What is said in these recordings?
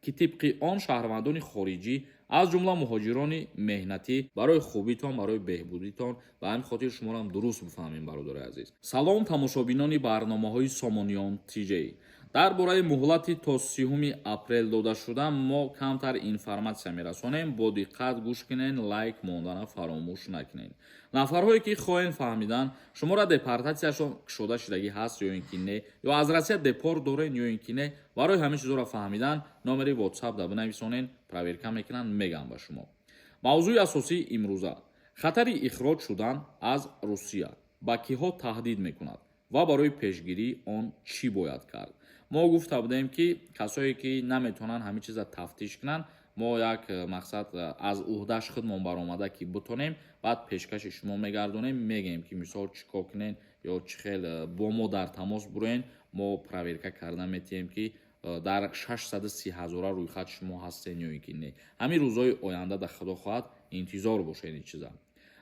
Ки тибқи он шаҳрвандони хориҷӣ, аз ҷумла муҳоҷирони меҳнатӣ, барои хубитон, барои беҳбудитон, ба ҳамин хотир шуморо дуруст бифаҳмем, бародари азиз. Салом, тамошобинони барномаҳои Сомониён ТЖ. Дар бораи муҳлати то 30 апрел дода шуда мо камтар информатсия мерасонем. Бо диққат гӯш кунен, лайк мондана фаромӯш накунед. Нафарҳое ки хоҳем фаҳмидан, шуморо депортатсияшон кушода шудагӣ ҳаст ё ин ки не, ё аз Россия депорт дорен ё ин ки не, барои ҳамин чизҳоро фаҳмидан номери WhatsApp да бинависонен, проверка мекунанд, мегӯям ба шумо. Мавзӯи асосии имрӯза: хатари ихроҷ шудан аз Русия ба киҳо таҳдид мекунад ва барои пешгирии он чӣ бояд кард. Мо гуфта будем, ки касое ки наметавонанд ҳамин чиза тафтиш кунанд, мо як мақсад аз уҳдаш худмон баромада ки бутонем, баъд пешкаши шумо мегардонем, мегӯем, ки мисол чӣ кор кунен ё чӣ хел бо мо дар тамос буроен. Мо проверка карда метиҳем, ки дар 630 ҳазора рӯйхат шумо ҳастен ё ин ки не. Ҳамин рӯзҳои оянда, да худо хоҳад, интизор бошед ин чиза.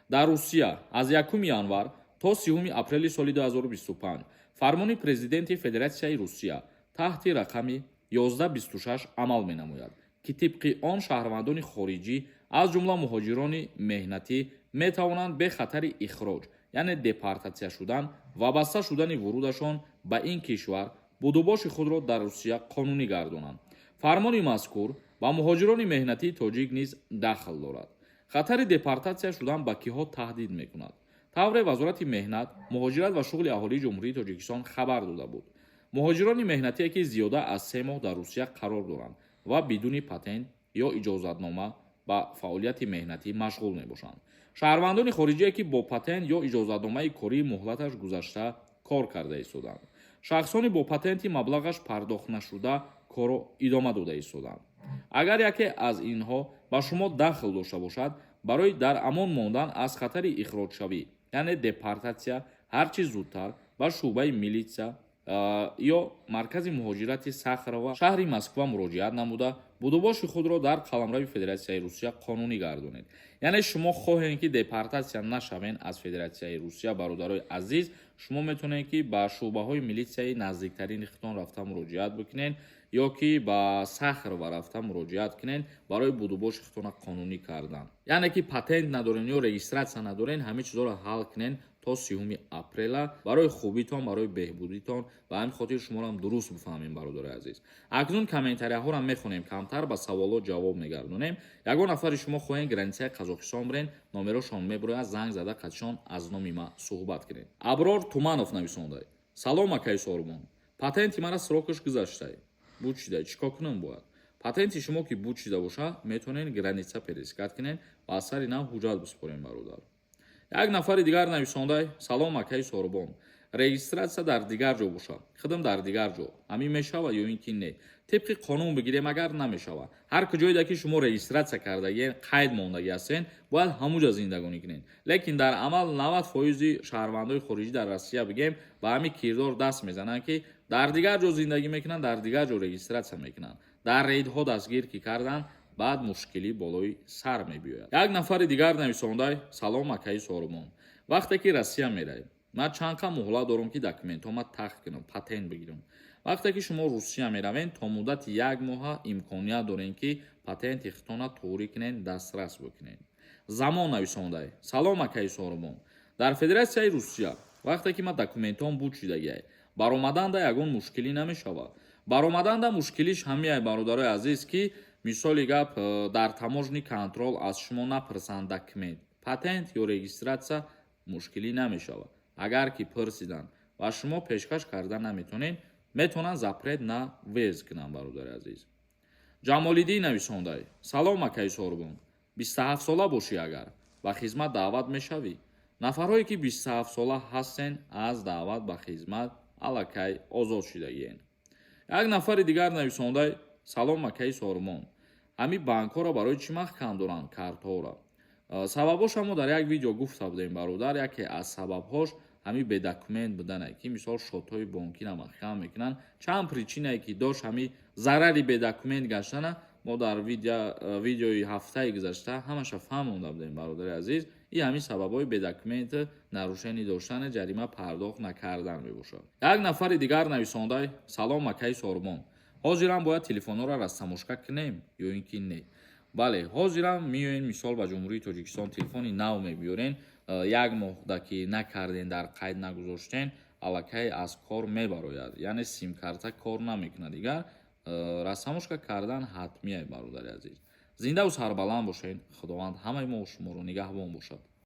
Дар Русия аз 1 январ то 30 апрели соли 2025 фармони Президенти Федератсияи Русия таҳти рақами 1126 амал менамояд, ки тибқи он шаҳрвандони хориҷӣ, аз ҷумла муҳоҷирони меҳнатӣ, метавонанд бе хатари ихроҷ, яъне депортатсия шудан ва баста шудани вурудашон ба ин кишвар, будубоши худро дар Русия қонунӣ гардонанд. Фармони мазкур ба муҳоҷирони меҳнатии тоҷик низ дахл дорад. Хатари депортатсия шудан ба киҳо таҳдид мекунад? Тавре Вазорати меҳнат, муҳоҷират ва шуғли аҳолии Ҷумҳурии Тоҷикистон хабар дода буд, муҳоҷирони меҳнатие, ки зиёда аз 3 моҳ дар Русия қарор доранд ва бидуни патент ё иҷозатнома ба фаъолияти меҳнатӣ машғул мебошанд, шаҳрвандони хориҷие, ки бо патент ё иҷозатномаи кории муҳлаташ гузашта кор карда истоданд, шахсони бо патенти маблағаш пардохтнашуда корро идома дода истоданд. Агар яке аз инҳо ба шумо дахл дошта бошад, барои дар амон мондан аз хатари ихроҷшавӣ, яъне депортатсия, ҳар чӣ зудтар ба шӯъбаи милитсия ё маркази муҳоҷирати Сахарова, шаҳри Москва, муроҷиат намуда, будубоши худро дар қаламрави Федератсияи Русия қонунӣ гардонед. Яъне шумо хоҳем, ки депортатсия нашавен аз Федератсияи Русия, бародарои азиз, шумо метавонед, ки ба шӯъбаҳои милитсияи наздиктарини худтон рафта муроҷиат бикунед ё ки ба Сахарова рафта муроҷиат кунед барои будубоши худтона қонунӣ кардан. Яъне ки патент надорен ё регистратсия надорен, ҳамин чизҳоро ҳал кунен то 30 апрела, барои хубитон, барои беҳбудитон. Ба ҳамин хотир шуморо дуруст бифаҳмем, бародари азиз. Акнун комментарияҳоро мехонем, камтар ба саволҳо ҷавоб мегардонем. Ягон нафари шумо хоҳем границаи Қазоқистон бирен, номерошон мебирояд, занг зада қатишон аз номи ма суҳбат кунед. Аброр Туманов нависонда: «Салом, акаи Сорбон, патенти мара срокаш гузаштай, буд шида, чӣ кор кунам бояд?» Патенти шумо ки буд шида боша, метавонед граница пересекать кунед ва аз сари нав ҳуҷҷат бисупорем, бародар. Як нафари дигар нависондай: «Салом, акаи Сорбон, регистратсия дар дигар ҷо боша, худам дар дигар ҷо, ҳамин мешава ё ин ки не?» Тибқи қонун бигирем агар, намешава. Ҳар куҷоеда ки шумо регистратсия кардагиен, қайд мондагӣ ҳастен, бояд ҳамуҷа зиндагонӣ кунед. Лекин дар амал 90 фоизи шаҳрвандои хориҷӣ дар Россия, бигем, ба ҳамин кирдор даст мезананд, ки дар дигар ҷо зиндагӣ мекунанд, дар дигар ҷо регистратсия мекунанд. Дар рейдҳо дастгир ки карданд, баъд мушкилӣ болои сар мебиёяд. Як нафари дигар нависондай: «Салом, акаи Сорумон, вақте ки Россия меравем, ман чанд қа муҳлат дорам, ки документҳома тахт кунам, патент бигирам?» Вақте ки шумо Русия меравед, то муддати як моҳа имконият дорем, ки патенти худтона туғрӣ кунед, дастрас бикунед. Замон нависондай: «Салом, акаи Сорумон, дар Федератсияи Русия вақте ки ман документҳом буд шудагиай, баромаданда ягон мушкилӣ намешавад?» Баромаданда мушкилиш ҳамияй, бародарои азиз, ки мисоли гап дар таможенный контроль аз шумо напурсанд документ, патент ё регистратсия, мушкилӣ намешавад. Агар ки пурсиданд ва шумо пешкаш карда наметонед, метавонанд запрет на въезд кунанд, бародари азиз. Ҷамолиддин нависондай: «Салом, акаи Сорбон, 27 сола бошӣ агар, ба хизмат даъват мешавӣ?» Нафарҳое ки 27 сола ҳастен, аз даъват ба хизмат аллакай озод шудагиен. Як нафари дигар нависондай: «Салом, акаи Сормон, ҳамин банкҳоро барои чӣ маҳкам доранд картҳоро?» Сабабҳоша мо дар як видео гуфта будем, бародар. Яке аз сабабҳош ҳамин бедокумент будане, ки мисол счётҳои бонкиро маҳкам мекунанд. Чанд причинае ки дошт ҳамин зарари бедокумент гаштана, мо дар видеои ҳафтаи гузашта ҳамаша фаҳмонда будем, бародари азиз. И ҳамин сабабҳои бедокумент, нарушение доштани, ҷарима пардохт накардан мебошад. Як нафари дигар нависондай: «Салом, акаи Сормон, Ҳозирам бояд телефонҳоро растаможка кунем ё ин ки не? Бале, ҳозирам меоен, мисол, ба Ҷумҳурии Тоҷикистон телефони нав мебиёрен, як моҳда ки накарден, дар қайд нагузоштен, аллакай аз кор мебарояд, яъне симкарта кор намекунад. Дигар растаможка кардан ҳатмия, бародари азиз. Зиндаву сарбаланд бошед, Худованд ҳамаи мо шуморо нигаҳбон бошад.